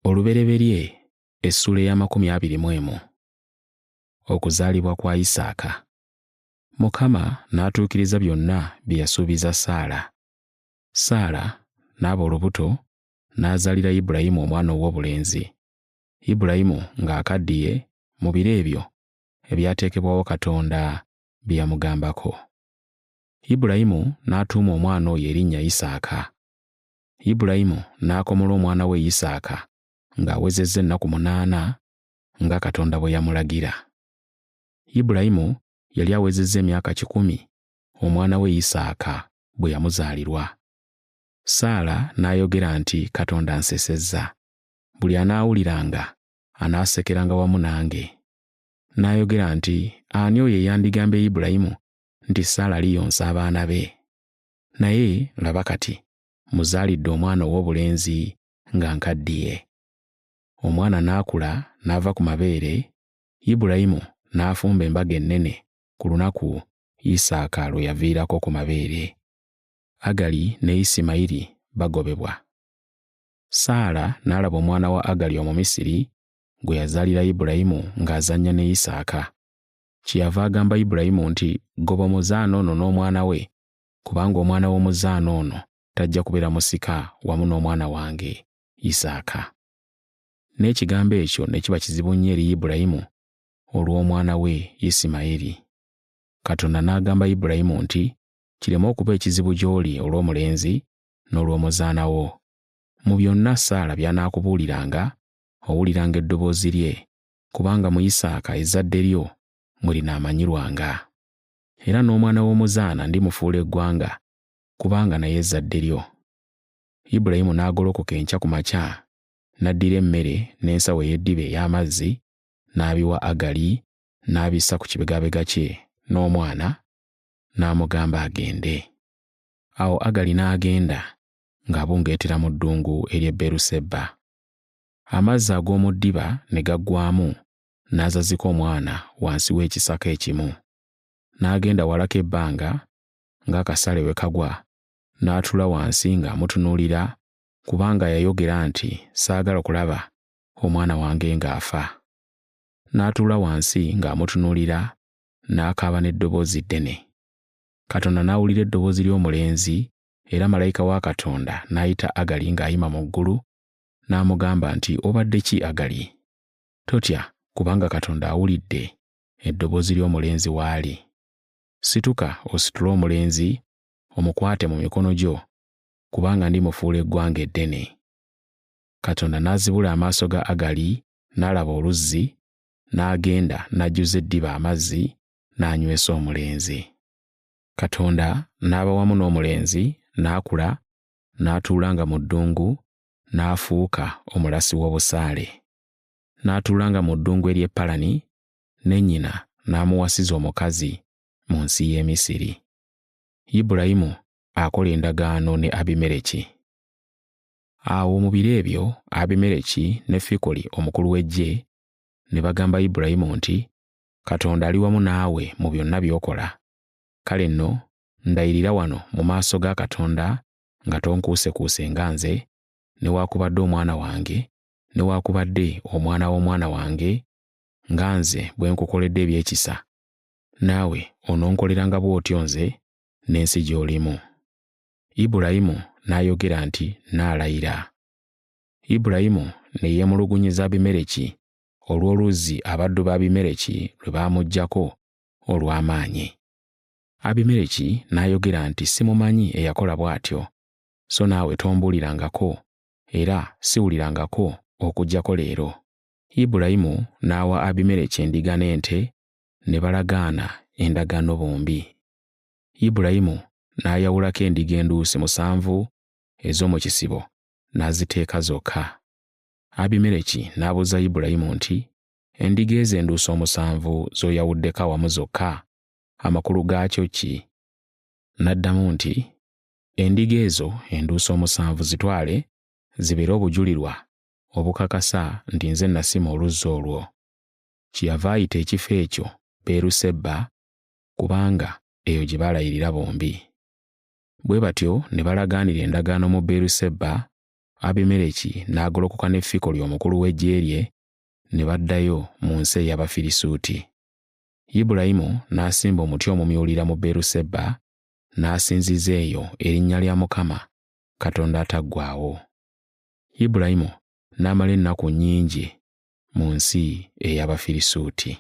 Olubereberye essuula ey'amakumi abiri mu emu. Okuzaalibwa kwa Isaaka. Mukama n'atuukiriza byonna bye yasuubiza Saala. Saala n'aba olubuto n'azaalira Ibulayimu omwana ow'obulenzi. Ibulayimu ng'akaddiye mu biro ebyo ebyateekebwawo Katonda bye yamugambako. Ibulayimu n'atuuma omwana oyo erinnya Isaaka. Ibulayimu n'akomola omwana we Isaaka ng'awezezza ennaku 8 nga Katonda bwe yamulagira. Ibulayimu yali awezezza emyaka 100 omwana we Isaaka bwe yamuzaalirwa. Saala n'ayogera nti Katonda ansesezza. Buli anaawuliranga anaasekeranga wamu nange. N'ayogera nti ani oyo eyandigambye Ibulayimu nti Saala aliyonsa abaana be? Naye laba kati muzaalidde omwana ow'obulenzi nga nkaddiye. Omwana n'akula n'ava ku mabeere, Ibulayimu n'afumba embaga ennene ku lunaku Isaaka lwe yaviirako ku mabeere. Agali ne Isimayiri bagobebwa. Saala n'alaba omwana wa Agali Omumisiri gwe yazaalira Ibulayimu ng'azannya ne Isaaka. Kyeyava agamba Ibulayimu nti goba omuzaana ono n'omwana we, kubanga omwana w'omuzaana ono tajja kubeera musika wamu n'omwana wange Isaaka. N'ekigambo ekyo ne kiba kizibu nnyo eri Ibulayimu olw'omwana we Isimayiri. Katonda n'agamba Ibulayimu nti kireme okuba ekizibu gy'oli olw'omulenzi n'olw'omuzaana wo. Mu byonna Saala by'anaakubuuliranga, owuliranga eddoboozi lye, kubanga mu Isaaka ezzadde lyo mwe linaamanyirwanga. Era n'omwana w'omuzaana ndimufuula eggwanga, kubanga naye ezzadde lyo. Ibulayimu n'agolokoka enkya ku makya, n'addira emmere n'ensawo ey'eddiba ey'amazzi, n'abiwa Agali, n'abissa ku kibegabega kye n'omwana, n'amugamba agende. Awo Agali n'agenda ng'abungeetera mu ddungu ery'e Beeruseba. Amazzi ag'omu ddiba ne gaggwaamu, n'azazika omwana wansi w'ekisaka ekimu. N'agenda walako ebbanga ng'akasale we kagwa, n'atuula wansi ng'amutunuulira, kubanga yayogera nti saagala kulaba omwana wange ng'afa. N'atuula wansi ng'amutunuulira, n'akaaba n'eddoboozi ddene. Katonda n'awulira eddoboozi ly'omulenzi, era malayika wa Katonda n'ayita Agali ng'ayima mu ggulu, n'amugamba nti obadde ki Agali? Totya, kubanga Katonda awulidde eddoboozi ly'omulenzi w'ali. Situka ositule omulenzi, omukwate mu mikono gyo, kubanga ndimufuula eggwanga eddene. Katonda n'azibula amaaso ga Agali n'alaba oluzzi, n'agenda n'ajjuza eddiba amazzi n'anywesa omulenzi. Katonda n'aba wamu n'omulenzi, n'akula, n'atuulanga mu ddungu, n'afuuka omulasi w'obusaale. N'atuulanga mu ddungu ery'e Palani, ne nnyina n'amuwasiza omukazi mu nsi y'e Misiri. Ibulayimu akola endagaano ne Abimereki. Awo mu biro ebyo Abimereki ne Fikoli omukulu w'eggye ne bagamba Ibulayimu nti, Katonda ali wamu naawe mu byonna by'okola. Kale nno ndayirira wano mu maaso ga Katonda nga tonkuusekuuse nga nze, newaakubadde omwana wange, newaakubadde omwana w'omwana wange, nga nze bwe nkukoledde eby'ekisa. Naawe ononkoleranga bw'otyo nze n'ensi gy'olimu. Ibulayimu n'ayogera nti nnaalayira. Ibulayimu ne yeemulugunyiza Abimereki olw'oluzzi abaddu ba Abimereki lwe baamuggyako olw'amaanyi. Abimereki n'ayogera nti simumanyi eyakola bw'atyo, so naawe tombuulirangako era siwulirangako okuggyako leero. Ibulayimu n'awa Abimereki endiga n'ente, ne balagaana endagaano bombi. Ibulayimu n'ayawulako endiga enduusi 7 ez'omu kisibo n'aziteeka zokka. Abimereki n'abuuza Ibulayimu nti, endiga ezo enduusi 7 z'oyawuddeko awamu zokka, amakulu gaakyo ki? N'addamu nti, endiga ezo enduusi 7 zitwale zibeere obujulirwa obukakasa nti nze nasima oluzzi olwo. Kyeyava ayita ekifo ekyo Beeruseba, kubanga eyo gye baalayirira bombi. Bwe batyo ne balagaanira endagaano mu Beeruseba. Abimereki n'agolokoka ne Fikoli omukulu w'eggye lye ne baddayo mu nsi ey'Abafirisuuti. Ibulayimu n'asimba omuti omumyulira mu Beeruseba n'asinziza eyo erinnya lya Mukama, Katonda ataggwaawo. Ibulayimu n'amala ennaku nnyingi mu nsi ey'Abafirisuuti.